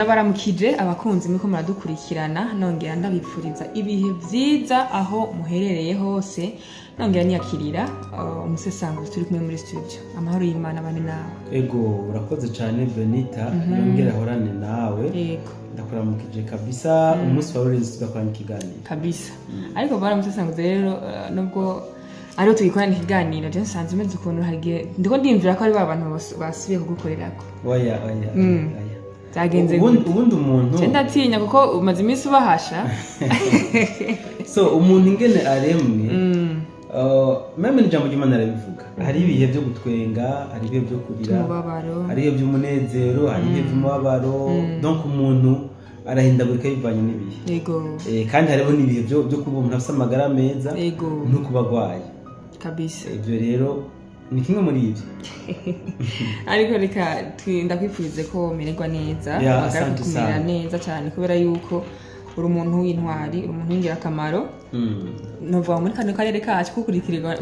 Ndabaramukije abakunzi muriko muradukurikirana, nongera ndabipfuriza ibihe vyiza aho muherereye hose, nongera niyakirira umusesanguzi turi kumwe muri studio. Amahoro y'Imana bane nawe. Ego, urakoze cyane Benita, yongera ahorane nawe. Yego. Ndakuramukije kabisa, umunsi wa Lorenzo tugakorana ikiganiro. Kabisa. Ariko bara musesanguzi rero, nubwo ariho tugikorana ikiganiro, je nsanze umeze ukuntu, hari igihe ndiko ndiyumvira ko ari ba bantu basubiye kugukorerako. Oya, oya, oya. Byagenze Ubundi gute? Ubundi umuntu Je ndatinya kuko umaze iminsi ubahasha. So umuntu ingene aremwe, même n'ijambo ry'Imana arabivuga, hari ibihe byo gutwenga, hari ibihe byo kurira, umubabaro, hari ibihe by'umunezero, hari ibihe by'umubabaro. Donc umuntu arahindagurika bivanye n'ibihe. Kandi hariho n'ibihe byo kuba umuntu afite amagara meza no kuba agwaye. Ibyo rero ni kimwe muri ibyo. Ariko reka ndakwifurize ko umererwa neza, Ya, amagara asante kukumera sana. neza cyane, kubera yuko uri umuntu w'intwari, uri umuntu w'ingirakamaro. Novuga muri kano karere kacu ko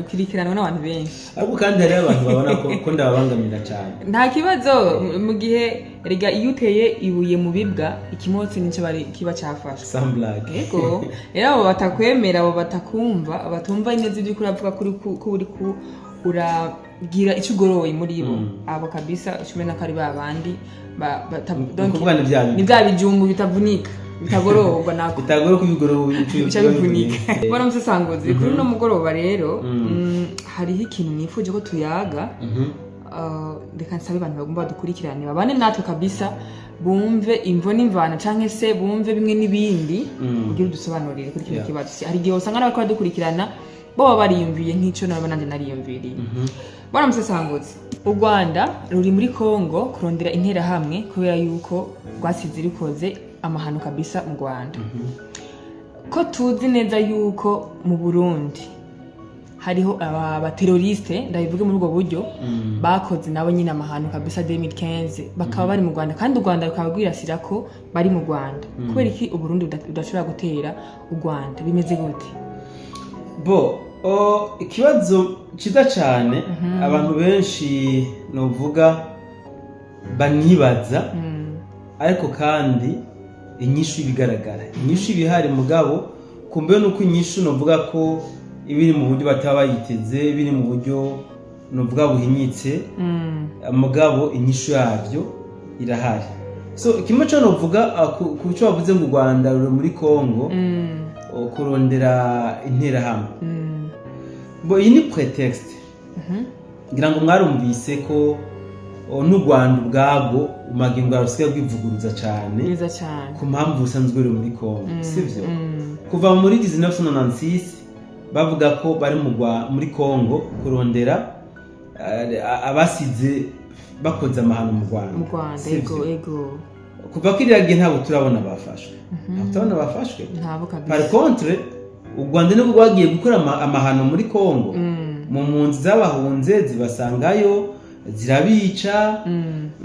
ukurikiranwa n'abantu benshi. Ariko kandi hariho abantu babona ko ndababangamira cyane. Nta kibazo, mu gihe rega iyo uteye ibuye mu bibwa, ikimotsi nicyo bari kiba cyafashwe. Sans blague. Yego, rero abo batakwemera, abo batakumva, batumva neza ibyo uriko uravuga, kuri ko uri ku uragira icyo ugoroye muri bo, abo kabisa ucumena ko ari ba bandi Ni ukuvuga ni bya ni bya bijumbu bitavunika, bitagororwa nako. Bitagora kubigorora. Bica bivunika. Mbona umusesanguzi kuri uno mugoroba rero, hariho ikintu nifuje ko tuyaga. Reka nsabe abantu bagomba badukurikirane babane natwe kabisa, bumve imvo n'imvano canke se bumve bimwe n'ibindi, kugira udusobanurire kuri kino kibazo. Hari igihe usanga n'abariko badukurikirana bo baba bariyumviye nk'ico nabo nanje nariyumviriye. Bwana musesanguzi, u Rwanda ruri muri Congo kurondera Interahamwe kubera yuko rwasize rukoze amahano kabisa mu Rwanda. Ko tuzi neza yuko mu Burundi hariho aba ba terroristes, ndabivuge muri ubwo buryo, bakoze nabo nyine amahano kabisa 2015, bakaba bari mu Rwanda, kandi u Rwanda rukaba rwirasira ko bari mu Rwanda, kubera iki Uburundi budashobora gutera u Rwanda? Bimeze gute? Bo ikibazo cyiza cyane, abantu benshi novuga banibaza, ariko kandi inyishu ibigaragara, inyishu ibihari, mugabo kumbe nuko inyishu novuga ko ibiri mu buryo bataba bayiteze, biri mu buryo novuga buhinyitse, mugabo inyishu yabyo irahari. So kimwe cyo novuga, ku cyo bavuze ngo u Rwanda ruri muri Congo kurondera Interahamwe, bo iyi ni prétexte. Ngira ngo mwarumvise ko n'u Rwanda ubwabwo umagingo rusigaye rwivuguruza cyane. Neza cyane. Ku mpamvu rusanzwe ruri muri Congo, sivyo? Mm. Kuva muri 1996 bavuga ko bari muri Congo kurondera abasize bakoze amahano mu Rwanda. Mu Rwanda. Sivyo? Ego. Kuva kiriya gihe ntabwo turabona bafashwe, ntabwo turabona bafashwe. Ntabo kabisa. Par contre u Rwanda nibwo rwagiye gukora amahano muri Congo, mu mpunzi z'abahunze zibasangayo, zirabica.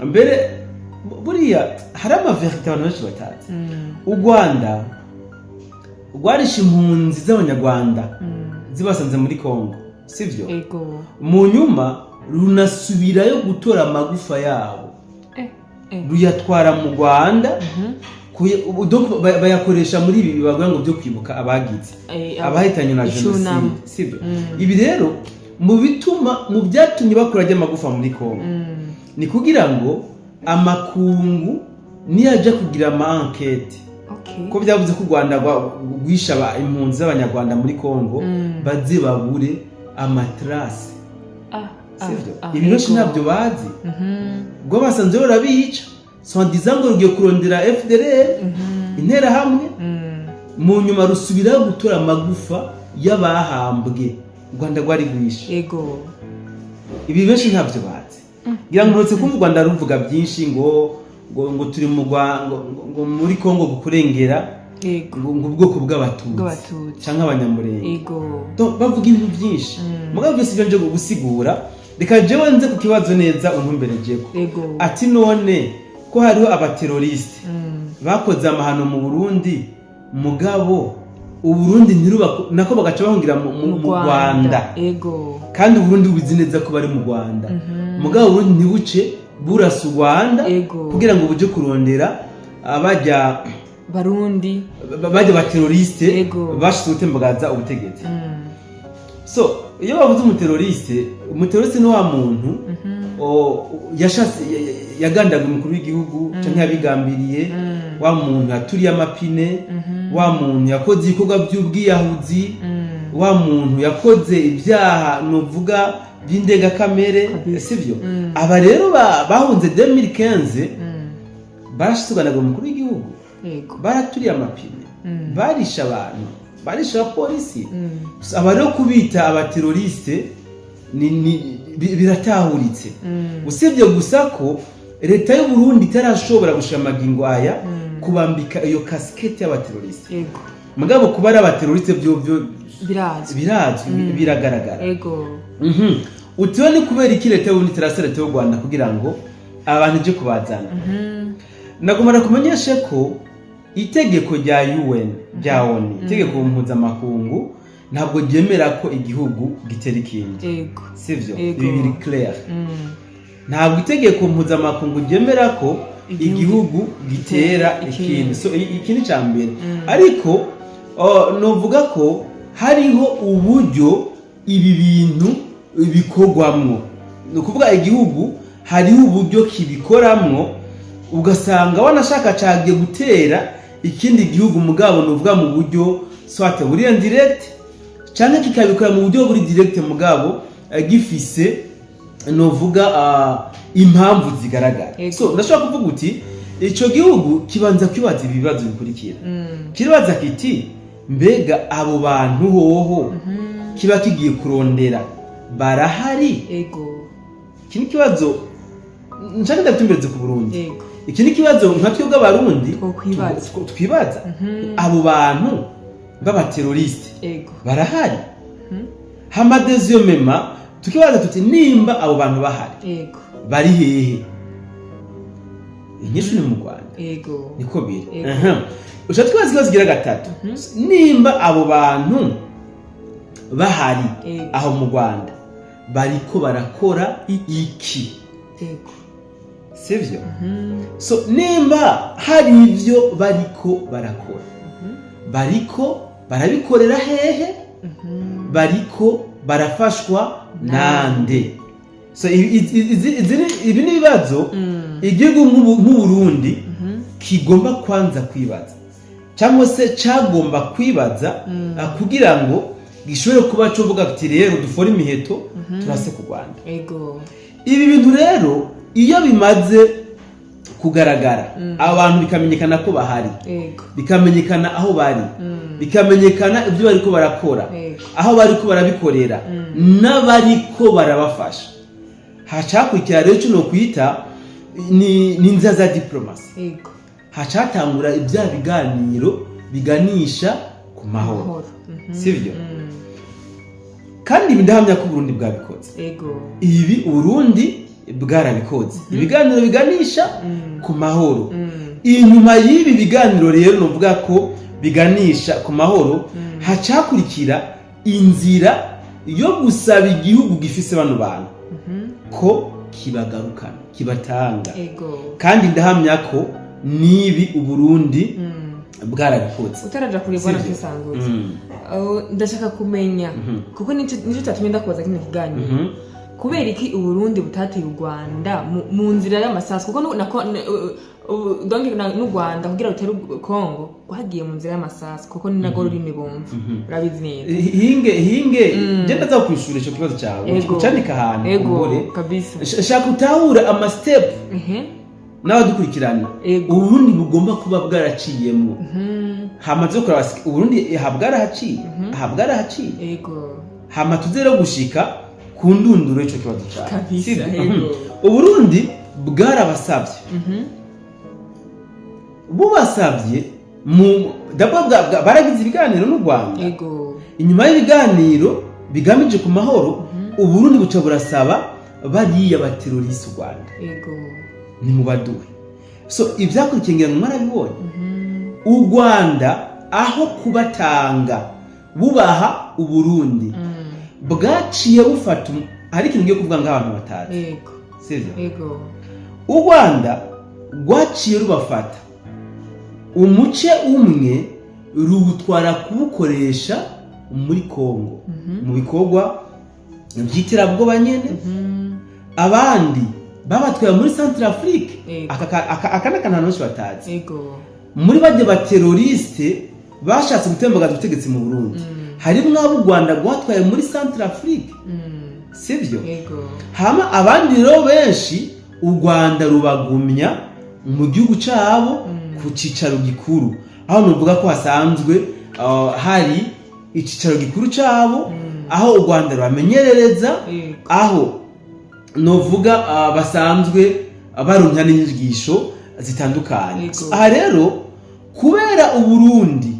Mbere buriya hari ama vérités abantu benshi batazi. U Rwanda rwarishe impunzi z'Abanyarwanda zibasanze muri Congo, sivyo? Ego. Mu nyuma runasubirayo gutora amagufa yabo, ruyatwara mu Rwanda, donc bayakoresha muri ibi bavuga ngo byo kwibuka abagize abahitanywe na icunamo. jenoside, sibyo? Mm. Ibi rero mu bituma, mu byatumye bakura ry'amagufa muri Kongo, ni kugira ngo amakungu niyajya kugira ama enquêtes, ko byavuze ko u Rwanda rwishe impunzi z'Abanyarwanda muri Kongo, baze babure ama traces, sivyo? Ibi benshi ntabyo bazi. Ubwo basanze barabica soi-disant ngo rugiye kurondera FDLR, Interahamwe, mu nyuma rusubirayo gutora amagufa y'abahambwe u Rwanda rwari rwishe. Ibi benshi ntabyo bazi. Ngira ngo uretse kumva u Rwanda ruvuga byinshi ngo turi mu ngo muri Kongo kurengera ngo ubwoko bw'Abatutsi bw'Abatutsi canke Abanyamurenge. Donc, bavuga ibintu byinshi, mugabo byose ibyo nje gusigura, reka jewe nze ku kibazo neza untumberejeko. Ati none ko hariho aba terroristes bakoze amahano mu Burundi, mugabo Uburundi ntiruba nako bagaca bahungira mu Rwanda, kandi Uburundi buzi neza ko bari mu Rwanda, mugabo Uburundi ntibuce burasa u Rwanda kugira ngo buje kurondera Abajya Barundi. Bajya ba terroriste bashize gutembagaza ubutegetsi. So iyo bavuze umuterroriste, umuterroriste ni wa muntu yashatse yagandaga umukuru w'igihugu canke yabigambiriye, wa muntu yaturiye amapine, wa muntu yakoze ibikorwa by'ubwiyahuzi, wa muntu yakoze ibyaha nuvuga by'indengakamere. Sivyo? Aba rero bahunze 2015, barashituganaga umukuru w'igihugu, baraturiye amapine, barishe abantu, barishe abapolisi. Aba rero kubita abaterroriste biratahuritse, usibye gusa ko leta y'u Burundi itarashobora gushira amagingo aya kubambika iyo casquette y'abaterroriste. Mugabo kuba ari abaterroriste byo byo Birazwi. Birazwi, biragaragara. Utiwe ni kubera iki leta y'u Burundi itarasa leta y'u Rwanda kugira ngo abantu ije kubazana? Nagomba kumenyesha ko itegeko rya UN, rya ONU, itegeko mpuzamakungu, ntabwo ryemera ko igihugu gitera ikindi. Sivyo? Yego. Ibi biri clair. Ntabwo itegeko mpuzamakungu ryemera ko Igihugu igihugu gitera gitera ikindi. ikindi. So iki ni icya mbere. Ariko novuga ko hariho uburyo ibi bintu bikorwamwo. Ni ukuvuga igihugu hariho uburyo kibikoramwo, ugasanga wanashaka cagiye gutera ikindi gihugu, mugabo nuvuga mu buryo soit buri indirect canke kikabikora mu buryo buri direct, mugabo gifise novuga impamvu zigaragara. So ndashobora kuvuga uti ico gihugu kibanza kwibaza ibibazo bikurikira. Kiribaza kiti: mbega abo bantu hoho kiba kigiye kurondera barahari? Iki ni ikibazo nshaka ndabitumbereze ku Burundi. Iki ni ikibazo nka twebwe Abarundi Twokwibaza. twibaza. Abo bantu b'abaterroriste barahari? Hama deuxièmement tukibaza tuti: nimba abo bantu bahari, bari hehe? Inyishu ni mu Rwanda. Niko biri. Ushaka twibaza ikibazo kigira gatatu: nimba abo bantu bahari aho mu Rwanda, bariko barakora iki? Sivyo? So nimba hari ivyo bariko barakora, bariko barabikorera hehe? Bariko barafashwa nande? So ibi ni ibibazo igihugu nk'Uburundi kigomba kwanza kwibaza, cyangwa se cagomba kwibaza, kugira ngo gishobore kuba covuga ati: rero dufore imiheto turase ku Rwanda. Ibi bintu rero iyo bimaze kugaragara, abantu bikamenyekana ko bahari, bikamenyekana aho bari, bikamenyekana ibyo bariko barakora, aho bariko barabikorera n'abariko barabafasha, hacakurikira rero icyo nokwita ni inzira za diplomasi. Hacatangura ibya biganiro biganisha ku mahoro. Mahoro. Sivyo? Kandi ibi ndahamya ko Uburundi bwabikoze. Ibi Uburundi bwarabikoze, ibiganiro biganisha ku mahoro. Inyuma y'ibi biganiro rero nuvuga ko biganisha ku mahoro, hacakurikira inzira yo gusaba igihugu gifise bano bantu ko kibagarukana, kibatanga. Kandi ndahamya ko nibi Uburundi bwarabikoze. Utaraja kure, bwana Sivyo? Twisangutse. Ndashaka kumenya, kuko nico cyatumye ndakubaza kino kiganiro, kubera iki Uburundi butateye u Rwanda mu nzira y'amasasu? Kuko donc n'u Rwanda kugira rutere Kongo rwagiye mu nzira y'amasasu, kuko ni narwo rurimi bumva, urabizi neza. Hinge hinge, je ndaza kwishura ico kibazo cyawe. Ucandika ahantu umbure. Kabisa. Shaka utahure ama step n'abadukurikirana Uburundi bugomba kuba bwaraciyemwo. Hamaze kuraba Uburundi aha bwarahaciye, aha bwarahaciye. Hama tuze rero gushika ku ndunduro y'ico kibazo cyawe. Sivyo? Yego. Uburundi bwarabasabye. Bubasabye mu d'abord baragize ibiganiro n'u Rwanda. Inyuma y'ibiganiro bigamije ku mahoro, Uburundi buca burasaba bariya baterroriste u Rwanda ni mu baduhe. So ibyakurikiye ngira ngo mwarabibonye. U Rwanda aho kubatanga bubaha Uburundi, bwaciye bufata hari ikintu ngiye kuvuga nk'abantu batazi. Sivyo? Yego. U Rwanda rwaciye rubafata. Umuce umwe ruwutwara kuwukoresha muri Kongo mu bikorwa by'iterabwoba nyene. Abandi babatwaye muri Centrafrique. Aka ni akantu benshi batazi. Muri bajya ba terroristes bashatse gutembagaza ubutegetsi mu Burundi, harimwo abo u Rwanda rwatwaye muri Centrafrique, sibyo? Yego. Hama abandi rero benshi u Rwanda rubagumya mu gihugu cabo ku cicaro gikuru, aho nuvuga ko hasanzwe hari icicaro gikuru cabo, aho u Rwanda rubamenyerereza, aho novuga basanzwe baronka n'inyigisho zitandukanye. Aha rero, kubera Uburundi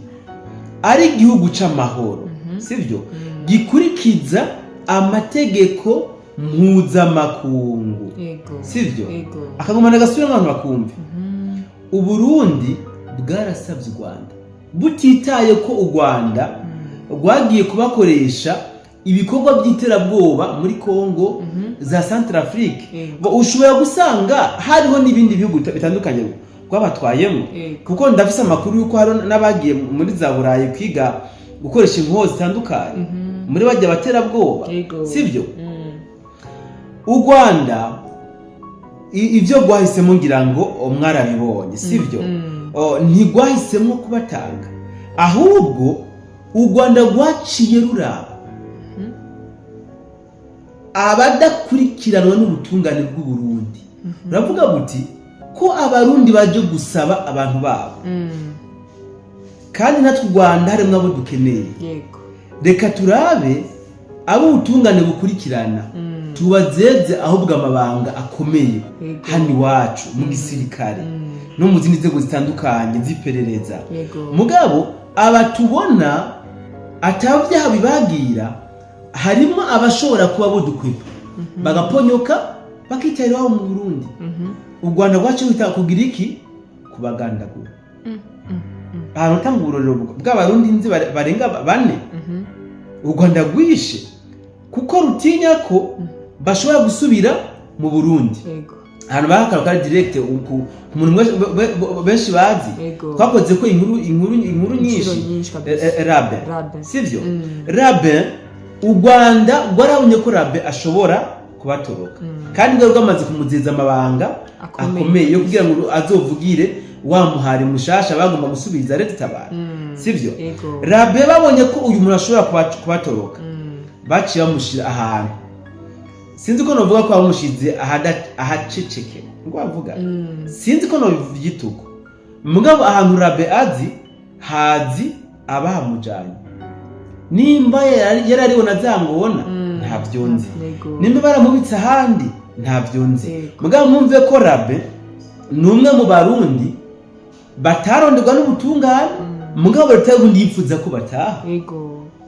ari igihugu c'amahoro, sivyo, gikurikiza amategeko mpuzamakungu, sivyo, akagumana gasubira abantu bakumva, Uburundi bwarasabye u Rwanda, butitaye ko u Rwanda rwagiye kubakoresha ibikorwa by'iterabwoba muri Congo, za Centrafrique. Ushobora gusanga hariho n'ibindi bihugu bitandukanye rwabatwayemo, kuko ndafise amakuru y'uko hari n'abagiye muri za Burayi kwiga gukoresha inkoho zitandukanye muri bajya baterabwoba, sibyo? U Rwanda ibyo rwahisemo ngira ngo mwarabibonye, sibyo? Ntirwahisemo kubatanga, ahubwo u Rwanda rwaciye ruraba abadakurikiranwa n'ubutungane bw'Uburundi, ruravuga buti ko Abarundi baje gusaba abantu babo, kandi natwe u Rwanda harimo abo dukeneye, reka turabe abo ubutungane bukurikirana, tubazeze ahubwo amabanga akomeye hano iwacu mu gisirikare no mu zindi nzego zitandukanye z'iperereza. Mugabo aba tubona atabyaha bibagira, harimo abashobora kuba bodukwepa bagaponyoka bakitahira iwabo mu Burundi. U Rwanda rwaciye ruhita kugira iki? Kubagandagura. Ahantu utanga uburorero bw'Abarundi nzi barenga bane u Rwanda rwishe kuko rutinya ko bashobora gusubira mu Burundi. Ahantu bahakara kari direct ku muntu benshi bazi, twakoze ko inkuru Inshuro nyinshi. nyinshi kabisa. Rabe, Rabe. sivyo? Rabe, u Rwanda rwarabonye ko Rabe ashobora kubatoroka, kandi rwari rwamaze kumuzeza amabanga Akomeye. akomeye yo kugira ngo azovugire wa muhari mushasha bagomba gusubiza leta itabara, sivyo? Yego. Rabe babonye ko uyu muntu ashobora kubatoroka, baciye bamushyira ahantu, sinzi ko novuga ko bamushize ahaceceke ngo bavuga, sinzi ko novyita uko, mugabo ahantu Rabe azi hazi abahamujanye, nimba yari ariwe na za ngona, ntabyo nzi. Nimba baramubitse ahandi, ntabyo nzi. Mugabo mwumve ko Rabe ni umwe mu Barundi bataronderwa n'ubutungane, mugabo leta y'Uburundi yifuza ko bataha,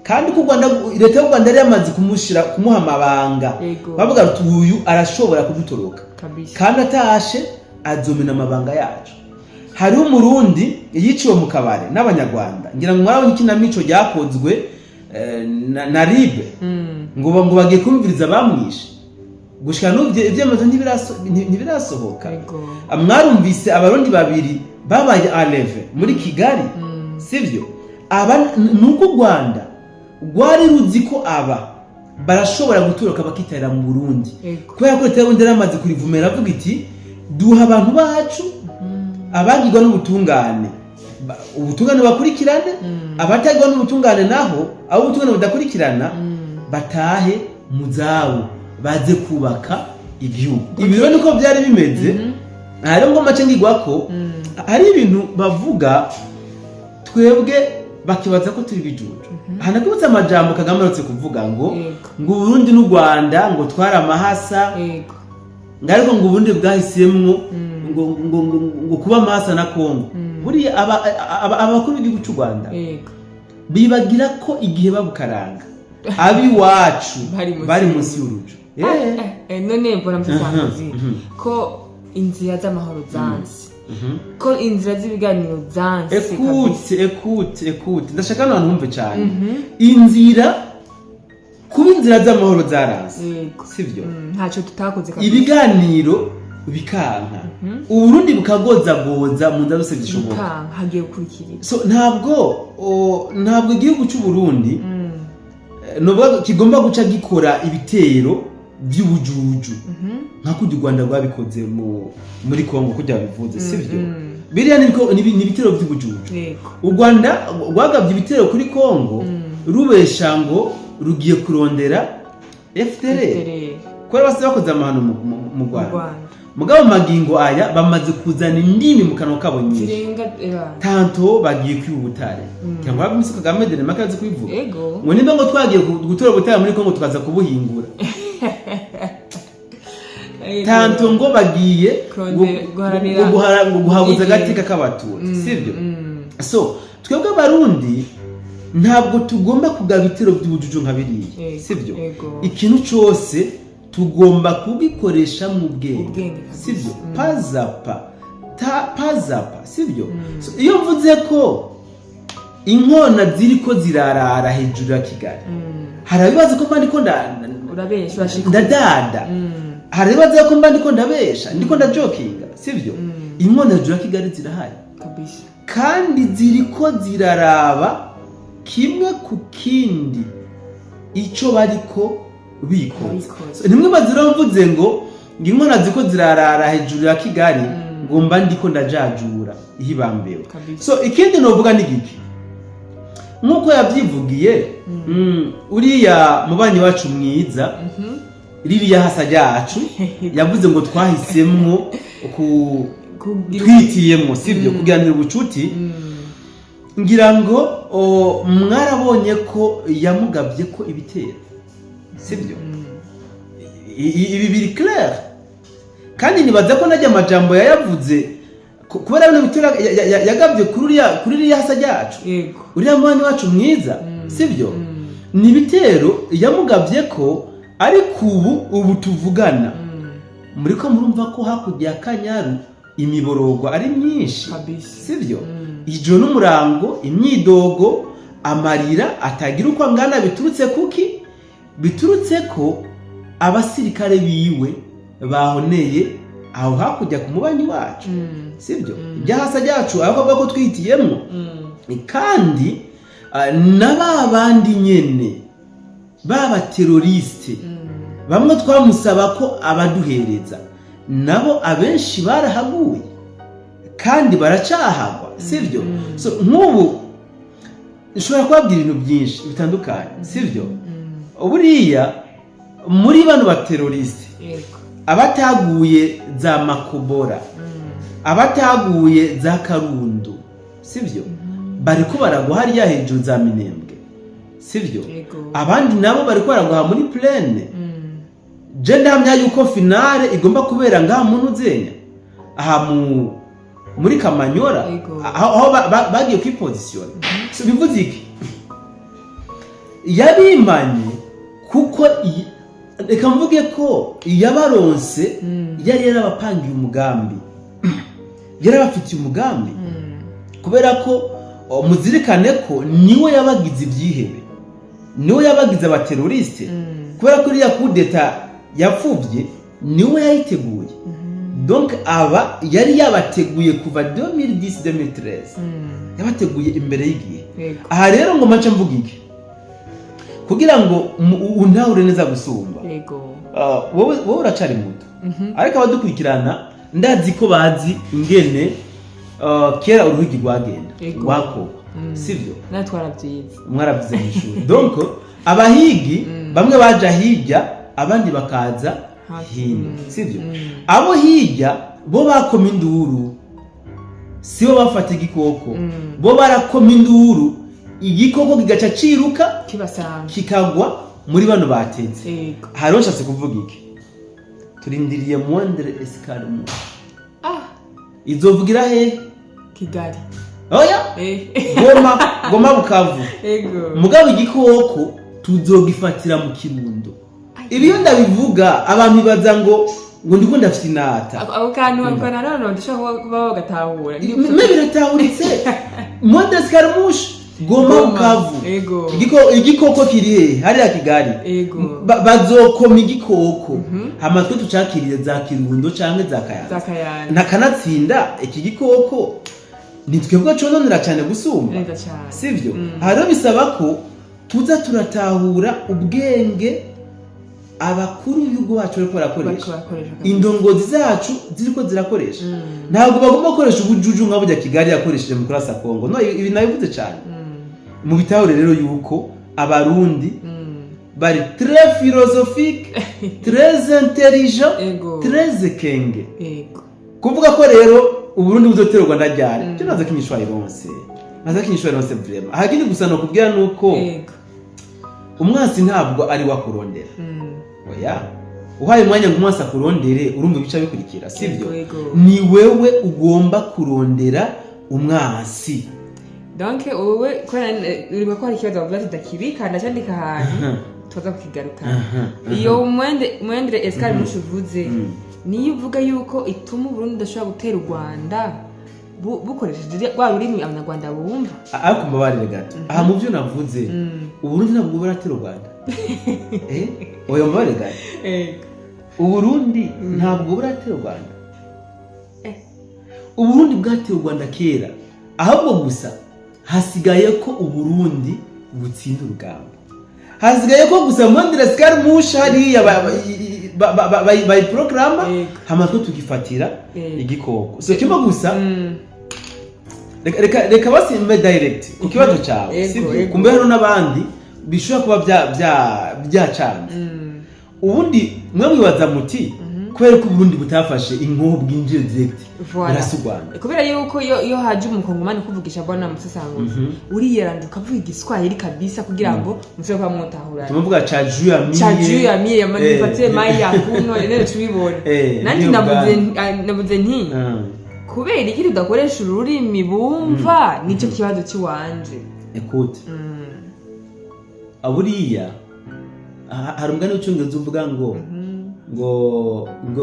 kandi ko u Rwanda, leta y'u Rwanda yari yamaze kumushira, kumuha amabanga, bavuga ati uyu arashobora kudutoroka, kandi atashe azomena amabanga yacu. Hariho Umurundi yiciwe mu kabare n'Abanyarwanda, ngira ngo mwarabonye ikinamico ryakozwe na Ribe, ngo bagiye kumviriza bamwishe. Gushika n'ubu ibyemezo ntibirasohoka. Mwarumvise Abarundi babiri babaye enlevés muri Kigali, sivyo? Aba ni uko u Rwanda rwari ruzi ko aba barashobora gutoroka bakitarira mu Burundi, kubera ko leta y'Uburundi yari yamaze kurivumera, avuga iti duha abantu bacu abagirwa n'ubutungane, ubutungane bakurikirane, abatagirwa n'ubutungane naho, abo ubutungane budakurikirana, batahe mu zabo baze kubaka igihugu. Ibi rero niko byari bimeze. Aha rero ngo make ngigwa ko hari ibintu bavuga, twebwe bakibaza ko turi bijuju. Aha nakibutse amajambo Kagame aherutse kuvuga ngo ngo Uburundi n'u Rwanda ngo twari amahasa, ngo ariko ngo ubundi bwahisemwo ngo kuba amahasa na Kongo. Buriya abakuru b'igihugu cy'u Rwanda bibagira ko igihe babukaranga abiwacu bari munsi bari y'urujo. Munsi y'urujo. None mbona musasanguzi ko inzira z'amahoro zanse, ko inzira z'ibiganiro zanse kabisa. Écoute, écoute, écoute, ndashaka abantu bumve cyane. Inzira, kuba inzira z'amahoro zaranze, sivyo? Ntacyo tutakoze kabisa. Ibiganiro Bikanka, Uburundi bukagozagoza mu nzira zose zishoboka. Bikanka, hagiye gukurikira iki? So ntabwo igihugu cy'u Burundi novuga kigomba guca gikora ibitero by'ubujuju nka kurya u Rwanda rwabikoze muri Kongo, kurya bivuze, sivyo? Biriya ni ibitero by'ubujuju. U Rwanda rwagabye ibitero kuri Kongo rubesha ngo rugiye kurondera FDLR, FDLR. Kubera bose bakoze amahano mu Mu Rwanda. Rwanda. Mugabo magingo aya bamaze kuzana indimi mu kanwa kabo nyinshi. Zirenga Tantôt bagiye kwiba ubutare, cyangwa Misi Kagame Denmark azi kubivuga ngo nimba ngo twagiye gutora ubutare muri Kongo, tukaza kubuhingura. Tantôt ngo bagiye Guharanira ngo guhabuza ubwigenge. agateka k'Abatutsi, sibyo? So twebwe Abarundi ntabwo tugomba kugaba ibitero by'ubujuju nka biriya, sibyo? Ikintu cyose tugomba kugikoresha mu bwenge, Ubwenge kabisa. sibyo? Pazapa ta pazapa, sibyo? So, iyo mvuze ko inkona ziriko zirarara hejuru ya Kigali, hari abibaza ko mba ndiko Urabesha, urashika. ndadada. Hari abibaza ko mba ndiko ndabesha, ndiko ndajokinga, sibyo? Inkona hejuru ya Kigali zirahari kandi ziriko ziraraba kimwe ku kindi ico bariko bikoza. Barikoza. So, nimwe bazira mvuze ngo inkona ziko zirarara hejuru ya Kigali, ngo mba ndiko ndajajura ihibambewe. So ikindi novuga ni giki? Nk'uko yabyivugiye, uriya mubanyi wacu mwiza, ririya hasa ryacu, yavuze ngo twahisemwo ku twitiyemwo, sibyo? Kugiranira ubucuti. Ngira ngo mwarabonye ko yamugabye ko ibitero, sibyo? Ibi biri clair, kandi nibaza ko najya amajambo yayavuze kubera bino bitero yagabye kuri uriya hasa ryacu, uriya mubanyi wacu mwiza, sibyo? Ni ibitero yamugabye ko, ariko ubu tuvugana, muri ko murumva ko hakurya ya Kanyaru imiborogo ari myinshi, sibyo? Ijoro n'umurango, imyidogo, amarira atagira uko angana, biturutse kuki? Biturutse ko abasirikare biwe bahoneye aho hakurya ku mubanyi wacu, sibyo? Ibyahasa ryacu aho avuga ko twihitiyemo, kandi na ba bandi nyene baba terroristes bamwe twamusaba ko abaduhereza, nabo abenshi barahaguye kandi baracahagwa, sibyo? So nk'ubu nshobora kubabwira ibintu byinshi bitandukanye, sibyo? Buriya muri bano ba terroristes abataguye za Makobora, abataguye za Karundu, sibyo, bariko baragwa hariya hejuru za Minembwe, sibyo? Abandi nabo bariko baragwa muri plaine. Je ndahamya yuko finale igomba kubera ngaha mu Ntuzenya, aha muri Kamanyora, aho bagiye kwipozisiyona. So bivuze iki? Yabimanye kuko reka mvuge ko yabaronse, yari yarabapangiye umugambi, yarabafitiye umugambi, kubera ko muzirikane ko niwe yabagize ibyihebe, niwe yabagize aba terroristes, kubera ko iriya kudeta yapfubye niwe yayiteguye. Donc aba yari yabateguye kuva 2010, 2013, yabateguye imbere y'igihe. Aha rero ngo mace mvuga iki kugira ngo untahure neza gusumba. Wowe uracari muto, ariko abadukurikirana ndazi ko bazi ingene kera uruhigi rwagenda, rwakorwa, sivyo? Natwe twarabyize. Mwarabyize mu ishuri. Donc abahigi bamwe baja hirya, abandi bakaza Hafi. hino, sivyo? Abo hirya bo bakoma induru, sibo bafata igikoko. Bo barakoma induru, igikoko kigaca ciruka kibasanga, kikagwa muri bano bateze. Hariho nshatse kuvuga iki? Turindiriye moindre escarmouche. Izovugira hehe? Kigali. Oya. Goma, Goma, Bukavu. Mugabo igikoko tuzogifatira mu Kirundo. Ibi iyo ndabivuga abantu bibaza ngo ndiko ndafyinata. Ako kantu nanone dushobora kuba bagatahura. Mais biratahuritse, moindre escarmouche. Goma, Goma, Bukavu. Ego. Igikoko kiri hehe? Hariya Kigali. Ego. Bazokoma igikoko, hama twe tucakirire za Kirundo canke za Kayanza. Za Kayanza. Ntakanatsinda iki gikoko ni twebwe cononera cyane gusumba. Neza cyane. Sivyo? Aha rero bisaba ko tuza turatahura ubwenge abakuru b'ibihugu bacu bariko Bariko barakoresha, barakoresha kabisa. Indongozi zacu ziriko zirakoresha. Ntabwo bagomba gukoresha ubujuju nka burya Kigali yakoresheje mu kurasa Kongo. No ibi nabivuze cyane. Mu bitahure rero yuko Abarundi bari très philosophique, très intelligent, très kenge. Kuvuga ko rero Uburundi buzotera u Rwanda ryari, cyo naza kinyishwa ironse, naza kinyishwa ironse vraiment. Ahakindi gusa no kubwira nuko umwansi ntabwo ari wakurondera. Oya, uhaye umwanya ngo umwansi akurondere, urumva ibice bikurikira, sibyo? Ego, ego. Ni wewe ugomba kurondera umwansi. Donc wowe kubera uribuka ko hari ikibazo bavuga ati ndakibika, ndacyandika ahantu tuza kukigaruka. Iyo moindre escarmouche uvuze, niyo uvuga yuko ituma Uburundi udashobora gutera u Rwanda bukoresheje rwa rurimi Abanyarwanda bumva. Ariko mbabarire gato aha, mu byo navuze, Uburundi ntabwo buratera u Rwanda. Oya, mbabarire gato. Uburundi ntabwo buratera u Rwanda. Uburundi bwateye u Rwanda kera, ahubwo gusa hasigaye ko Uburundi butsinda urugamba, hasigaye ko gusa moindre escarmouche hariya bayiprograma, hama twe tugifatira igikoko. So kimwe gusa, reka basimbe direct ku kibazo cyawe, sibyo? Kumbe hariho n'abandi bishobora kuba byacanze. Ubundi mwe mwibaza muti kubera ko Uburundi butafashe inkoho bwinjire direct Voilà. burasa u Rwanda. Kubera yuko iyo haje Umukongomani kuvugisha, bwana musasanguzi, uriyeranja ukavuga Igiswahili kabisa kugira ngo mushobore kuba mwotahurana. Tumuvuga cha juu ya mie. Cha juu ya mie yamanipatie mai ya kunywa nene tubibona. Nanje niyo navuze bwana. Navuze nti kubera iki tudakoresha ururimi bumva? Nicyo kibazo cy'iwanje. Écoute, aburiya hari umugani w'Icyongereza uvuga ngo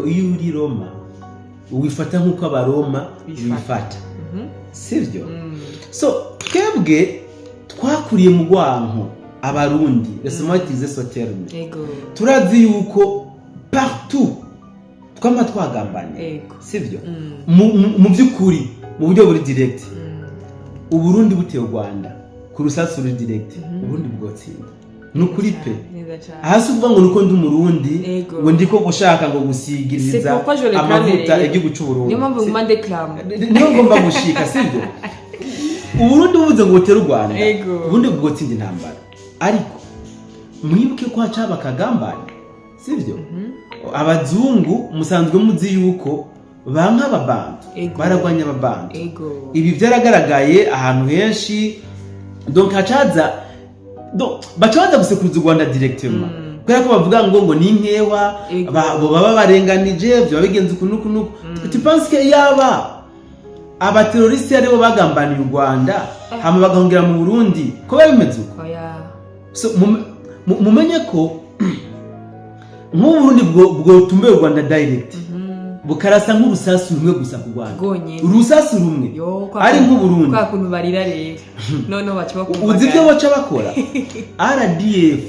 iyo uri Roma wifata nk'uko Abaroma bifata. Bifata, sibyo? So twebwe twakuriye mu rwanko, Abarundi, laissez-moi utiliser ce terme. Turazi yuko partout twama twagambanye, sibyo? Mu by'ukuri, mu buryo buri direct, Uburundi buteye u Rwanda ku rusasu ruri direct, Uburundi bwotsinda, ni ukuri pe. Neza cyane. Aha si ukuvuga ngo nuko ndi Umurundi, Ego. ngo ndiko gushaka ngo C'est gusigiriza pourquoi je réclame amavuta rero. igihugu c'Uburundi. Niyo mpamvu nguma ndéclame. Niyo ngomba gushika, sibyo? Uburundi buvuze ngo butere u Rwanda, ubundi bwotsinda intambara. Ariko mwibuke ko hacaba akagambane, sibyo? Abazungu musanzwe muzi yuko banka Ababantu, baragwanya Ababantu. Ibi byaragaragaye ahantu henshi. Donc hacaza, donc baca baza gusekuruza u Rwanda directement, kubera ko bavuga ngo ni inkewa, bo baba barenganije, byaba bigenze uku n'uku n'uku. Tu penses que yaba abateroriste aribo bagambaniye u Rwanda, hama bagahungira mu Burundi, ko biba bimeze uko? Oya. So, mumenye ko nk'Uburundi bwotumbera u Rwanda direct, bukarasa nk'urusasu rumwe gusa ku Rwanda, Rwonyene. urusasu rumwe, Yo, kwa ari nk'Uburundi, kwa kuntu barira rero noneho baca bakumva. Uzi ibyo baca bakora? RDF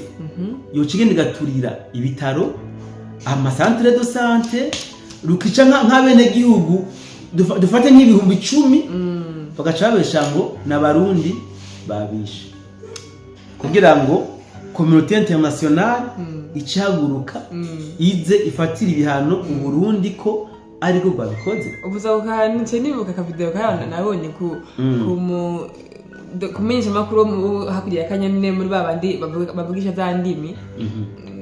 yoca igenda igaturira ibitaro, ama centres de santé, rukica nk'abenegihugu, dufate nk'ibihumbi 10, bagaca babesha ngo ni Abarundi babishe, kugira ngo communauté internationale icahaguruka, ize ifatire ibihano Uburundi ko ariko bwabikoze. Ubuza ako kantu nce nibuka akavideo kari nabonye ku mu kumenyesha amakuru wo hakurya ya Kanyamine, muri ba bandi bavugisha za ndimi.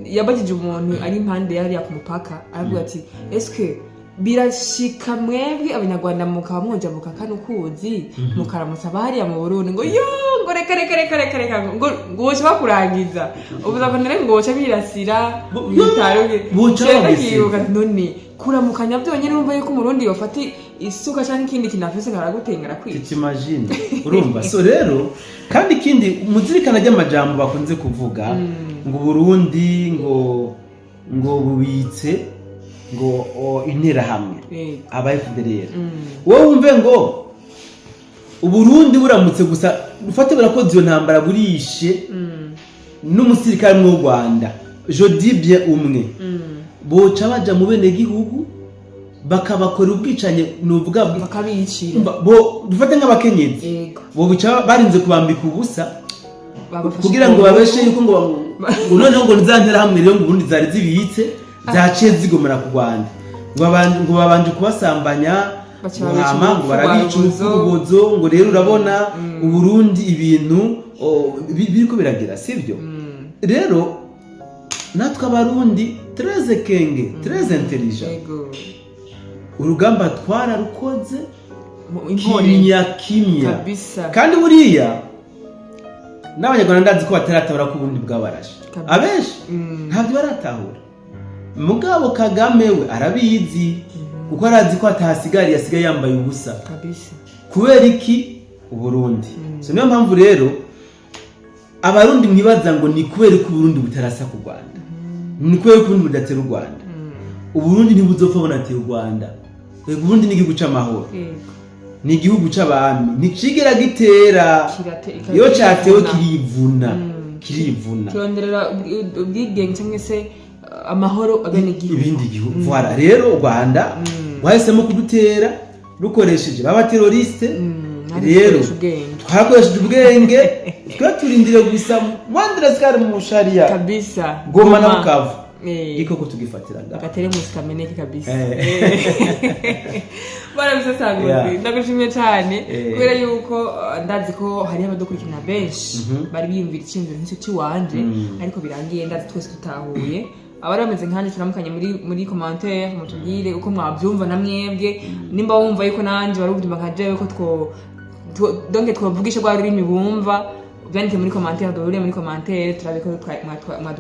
Yabajije umuntu ari impande yariya ku mupaka, aravuga ati: "Eske birashika mwebwe Abanyarwanda mukaba mwojabuka kano kuzi mukaramutsa abahariya mu Burundi?" Ngo yo, ngo reka reka reka reka reka, ngo boca bakurangiza. Ubuza ko nere ngo boca birasira ibitaro. Boca Nca babisira. ndakibuka ati, none kuramukanya byonyine, urumva yuko Umurundi yofata isuka canke ikindi kintu afise karagutenga, arakwica. T'imagines? Urumva? So rero kandi ikindi muzirikana ry'amajambo bakunze kuvuga ngo Burundi ngo bubitse ngo interahamwe, aba FDLR. Wowe wumve ngo Uburundi buramutse gusa ufate burakoze iyo ntambara, burishe n'umusirikare umwe w'u Rwanda, je dis bien umwe, boca baja mu bene gihugu bakabakora ubwicanyi, nuvuga bakabicira. Bo dufate nk'abakenyezi, bo bica barinze kubambika ubusa babafashe kugira ngo ku babeshe ngufu. Yuko ngo noneho ngo za hamwe rero ngo ubundi zari zibitse zaciye zigomera ku Rwanda, ngo babanje kubasambanya, baca ngo babica hama ngo urupfu barabica rwa urupfu rubozo. Rubozo. Ngo rero urabona Uburundi ibintu biriko biragira sibyo. Rero natwe Abarundi très kenge, très intelligent, urugamba twararukoze. Impore. Kimya kimya. Kabisa. Kandi buriya n'Abanyarwanda ndazi ko bataratahura ko Uburundi bwabarashe. Abenshi ntabyo baratahura, mugabo Kagame we arabizi, kuko arazi ko atahasigariye, asigaye yambaye ubusa. Kubera iki? Uburundi. So niyo mpamvu rero Abarundi mwibaza ngo ni kubera ko Uburundi butarasa ku Rwanda, ni kubera ko Uburundi budatera u Rwanda. Uburundi ntibuzopfa bunateye u Rwanda. Ego, Uburundi ni igihugu c'amahoro, ni igihugu c'abami, nticigera gitera. Iyo catewe kirivuna, kirivuna. Kironderera ubwigenge cyangwa se amahoro abenegihugu. Ibindi gihugu. Voilà, rero u Rwanda rwahisemo kudutera rukoresheje baba terroriste. Rero dukoresha ubwenge. Twakoresheje ubwenge, twe turindire gusa mwandirasikari mu sharia. Goma na Bukavu, igikoko tugifatira ngaho. Agatere musi kameneke kabisa. Barabisasanguzi. Ndagushimiye cyane kubera yuko ndazi ko hariho abadukurikirana benshi bari biyumvira icyiyumviro nk'icyo cy'iwanje, ariko birangiye ndazi twese dutahuye. Abari bameze nkanjye turamukanye muri commentaire, mutubwire uko mwabyumva na mwebwe, nimba wumva yuko nanjye wari ubyumva nka jewe ko donc twovugisha rwa rurimi bumva, byandike muri commentaire, duhure muri commentaire turabe ko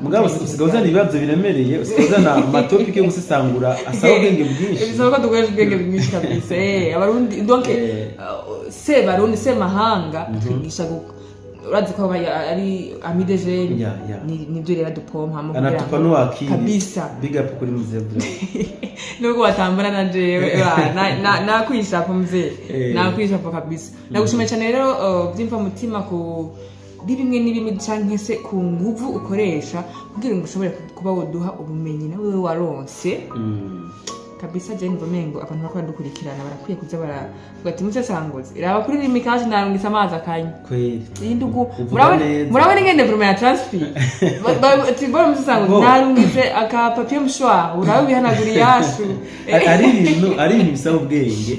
Mugabo usigaye uzana ibibazo biremereye, usigaye uzana ama topic yo gusesangura asaba ubwenge bwinshi. Bisaba ko dukoresha ubwenge bwinshi kabisa. Abarundi donc se barundi se mahanga twigisha urazi ko ari ami de jeunes. Nibyo rero dupompa mu kugira anatupa n'uwakiri. Kabisa. Big up kuri mzee bro. Nubwo watambana na jewe, nakwishapo mzee. Nakwishapo kabisa. Nagushimiye cyane rero byimva mutima ku di bimwe n'ibimwe canke se ku nguvu ukoresha kugira ngo ushobore kuba woduha ubumenyi nawe waronse. Kabisa, je numva mengo abantu bariko baradukurikirana barakwiye kuza baravuga ati musesanguzi raba kuri rimikashi narungitse amazi akanya. Kweli. Iyi ndugu Uvuga murabona neza. Murabona ingene vraiment ya transfer ati bora musesanguzi Bo. narungitse aka papier mouchoir, urabe bihanagura iyashu. Ari ibintu bisaba ubwenge.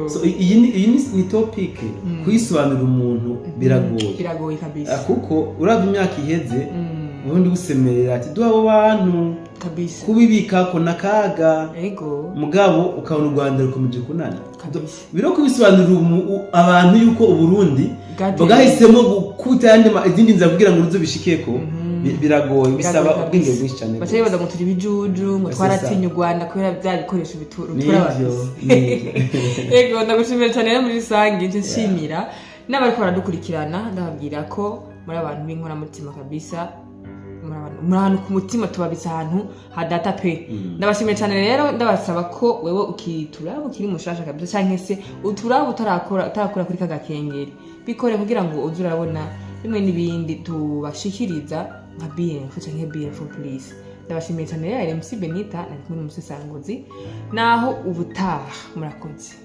So, iyi ni topic kuyisobanurira umuntu biragoye. Biragoye kabisa. Kuko uravye imyaka iheze, ubundi gusemerera ati duha abo bantu kubibikako n'akaga, mugabo ukabona u Rwanda rukomeje kunana. Biro kubisobanurira abantu yuko Uburundi bwahisemo gukubita ayandi izindi nzira kugira ngo ruzo bishikeko, biragoye, bisaba Biragoye ubwenge kabisa. bwinshi cyane. Baca bibaza ngo turi ibijuju, ngo C'est twaratinye u Rwanda kubera bya bikoresho rutura Nivyo, bafise. Nivyo. Yego, ndagushimiye cyane rero muri rusange. Nce nshimira n'abariko baradukurikirana, ndababwira ko muri abantu b'inkoramutima kabisa, muri ahantu ku mutima, tubabitse ahantu hadata pe. Ndabashimiye cyane rero, ndabasaba ko wewe ukituraba ukiri mushasha kabisa canke se uturaba utarakora kuri kagakengeri, bikore kugira ngo uze urabona bimwe n'ibindi tubashikiriza nka BF canke BF Police. Ndabashimiye cyane rero. MC Benita nari kumwe n'umusesanguzi, naho ubutaha, murakoze.